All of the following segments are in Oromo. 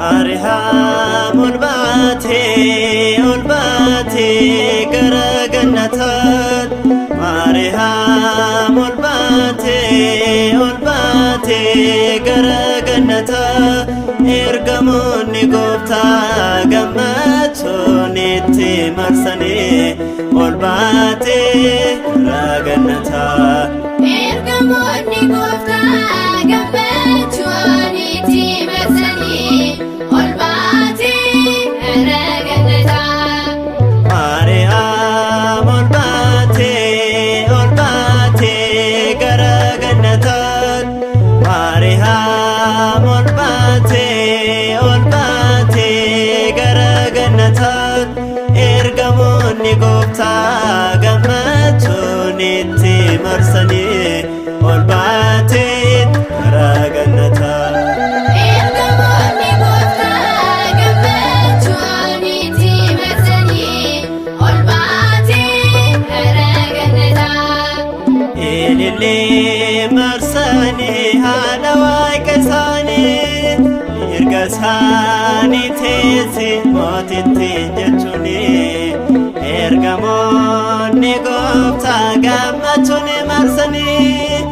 Maariyaam ol baatee ol baatee gara gannataatti. Maariyaam ol baatee ol baatee gara gannataa. Ergamoonni gooftaa gammachuun itti marsanii ol baatee gara gannataa. Ergamoonni gooftaa gammachuun itti marsanii ol baatee gara gannataa. Maariyaam ol baatee ol baatee gara gannataatti. Maariyaam ol baatee ol baatee gara gannataatti. Ergamoonni gooftaa gammachuun itti marsanii ol baatee gara gannataa. Ergamoonni gooftaa gammachuun itti marsanii ol baatee gara gannataa. Ilillee marsanii haadha waaqa isaanii mirga isaanii teessi mootittiin jechuuni. Ergamoonni gooftaa gammachuun marsanii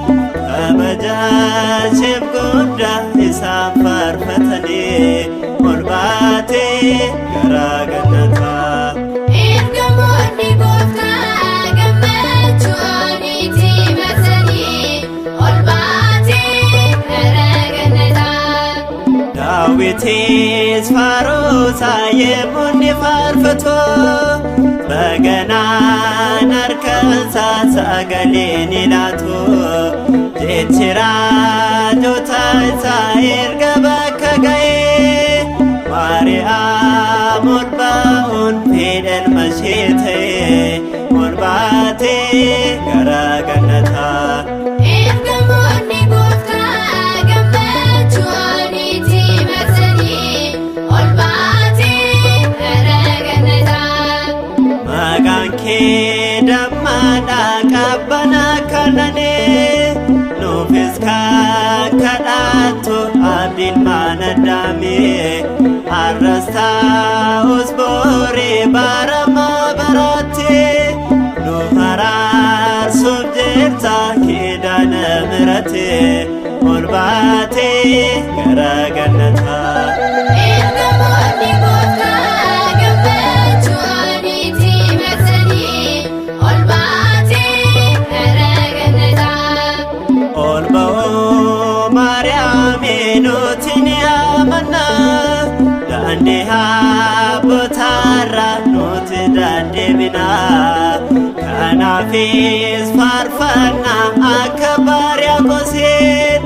kabajaasheef guddaa isaan faarfatanii ol baatee gara gannataa. Ergamoonni gooftaa gammachuun itti marsanii ol baatee gara gannataa. Daawitis faarusaa yemmuu inni faarfatu baganaan harkansaa sagalee ni laatu. Jechi raajota isaa erga bakka ga'ee Maariyaam ol ba'uun fedha ilma ishee ta'ee ol baatee gara gannataa. Ergamoonni gooftaa gammachuun itti marsanii ol baatee gara gannataa. Maqaan kee dammaadha qabbana kannanee nuufis kadhattu abdiin maana addaamee har'as ta'us booree barama baraatti nu haraarsuuf jirta kidaana mirate ol baatee gara gannataa. Ergamoonni gooftaa gammachuun itti marsanii ol baatee gara gannataa. Ol ba'uu Maariyaamii nuti ni amanna daandii abbootaarra nuti deddeebina kanaafis faarfanna akka Baariyaaqoosiin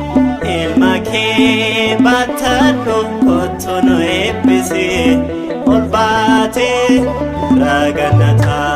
ilma kee battadhu kottu nu eebbisi ol baatee gara gannataa.